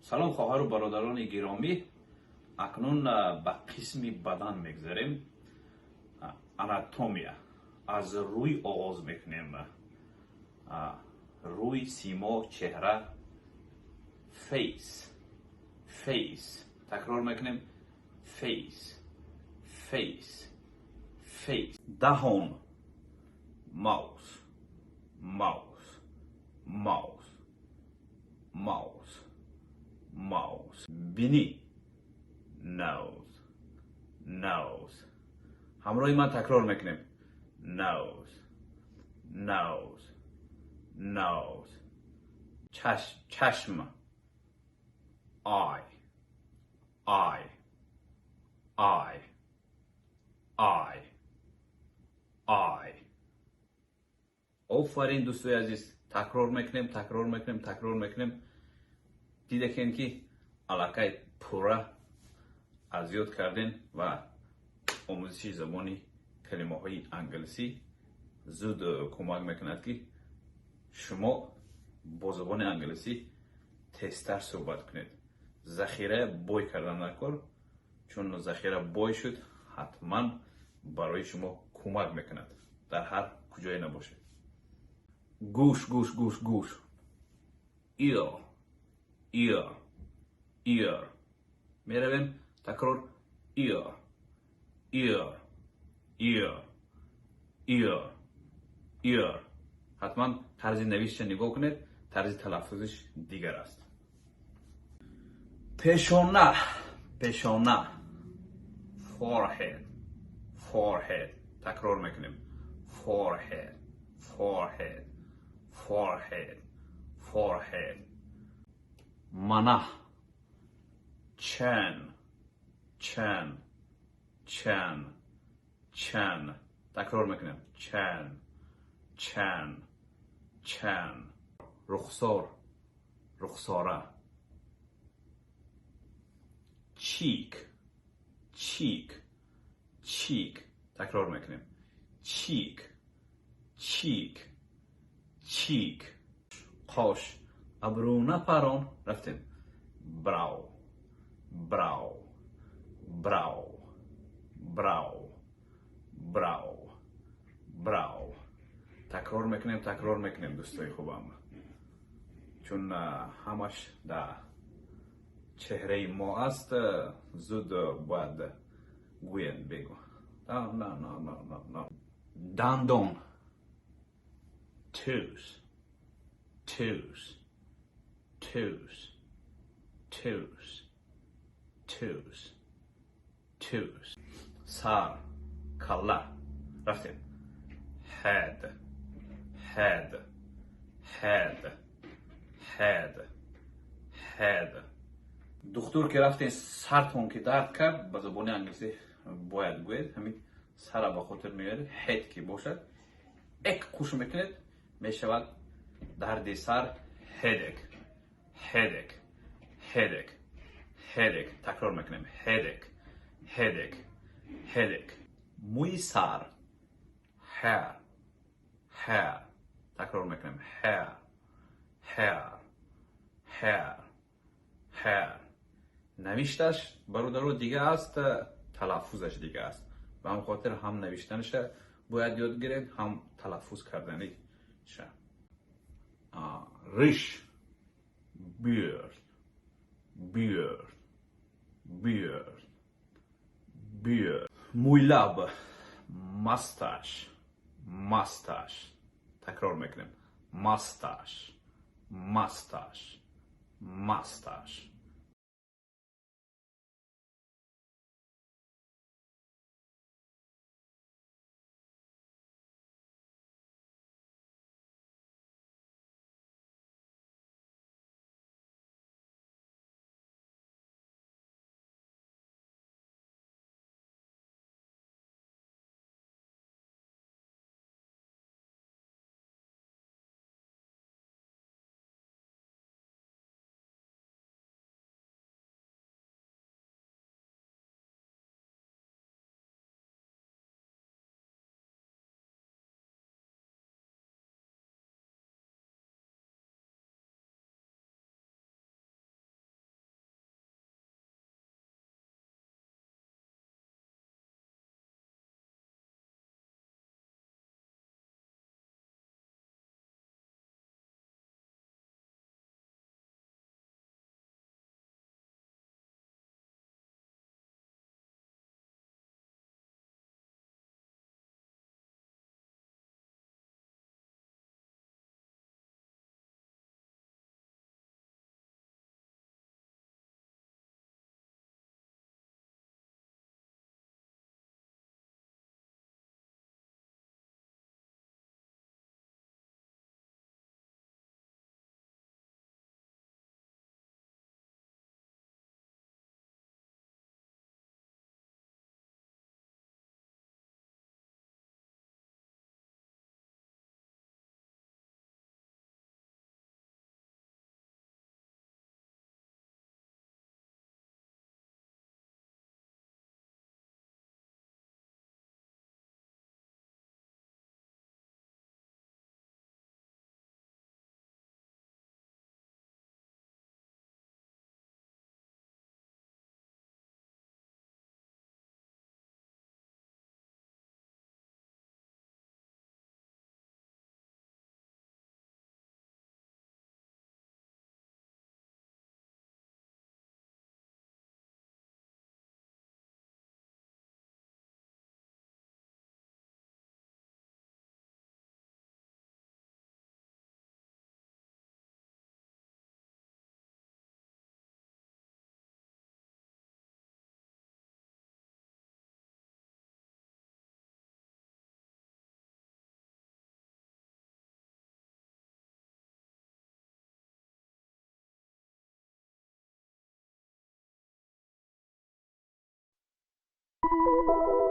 Салом, хоҳару бародарони гиромӣ. Акнун ба қисми бадан мегзарем. Анатомия. Аз рӯй оғоз мекунем. Рӯй, симо, чеҳра. Face, face. Такрор мекунем. Face, face, face. Даҳон. Mouth, mouth, mouth, mouth, mouth. Бинӣ. Nose, nose. Ҳамроҳи ман такрор мекунем. Nose, nose, nose. Чашм. Eye, eye, eye, eye, eye. Офарин, дӯстои азиз. Такрор мекунем, такрор мекунем, такрор мекунем. Дидакем, ки аллакай пурра аз ёд кардем ва омӯзиши забони калимаҳои англисӣ зуд кӯмак мекунад, ки шумо бо забони англисӣ тезтар суҳбат кунед. Захира бой кардан дар кор, чун захира бой шуд, ҳатман барои шумо кӯмак мекунад дар ҳар куҷое набошед. Гӯш, гӯш, гӯш, гӯш. Ear, ear, ear. Меравем, такрор. Ear, ear, ear, ear, ear. Ҳатман тарзи навиштша нигоҳ кунед, тарзи талаффузиш дигар аст. Пешона, пешона. Forehead, forehead. Такрор мекунем. Forehead, forehead, forehead, forehead. Мана. Chin, chin, chin, chin. Такрор мекунем. Chin, chin, chin. Рухсор, рухсора. Cheek, cheek, cheek. Такрор мекунем. Cheek, cheek, cheek. Қош, абрӯ напарон. Рафтем. Brow, brow, brow, brow, brow, brow. Такрор мекунем, такрор мекунем, дӯстои хубам, чун ҳамаш дар чеҳраи мо аст, зуд бояд гӯем, бегӯ. На, на, на, на, на. Дандон. Tooth, tooth, tooth, tooth, tooth, tooth. Сар, калла. Рафтем. Head, head, head, head, head. Духтур ки рафтен, сартон ки дард кард, ба забони англисӣ бояд гӯед. Ҳамин сара ба хотир меоред. Head ки бошад, ache қуш мекунед, мешавад дарди сар. Headache, headache, headache, headache. Такрор мекунем. Headache, headache, headache. Мӯи сар. Hair, hair. Такрор мекунем. Hair, hair, hair, hair. Навишташ, бародаро, дига аст, талаффузаш дига аст. Ба ҳам хотир ҳам навиштанаша бояд ёд гиред, ҳам талаффуз карданиша. Риш. Beard, beard, beard, beard. Мӯйлаб. Mustache, mustache. Такрор мекунем. Mustache, mustache, mustache. Thank you.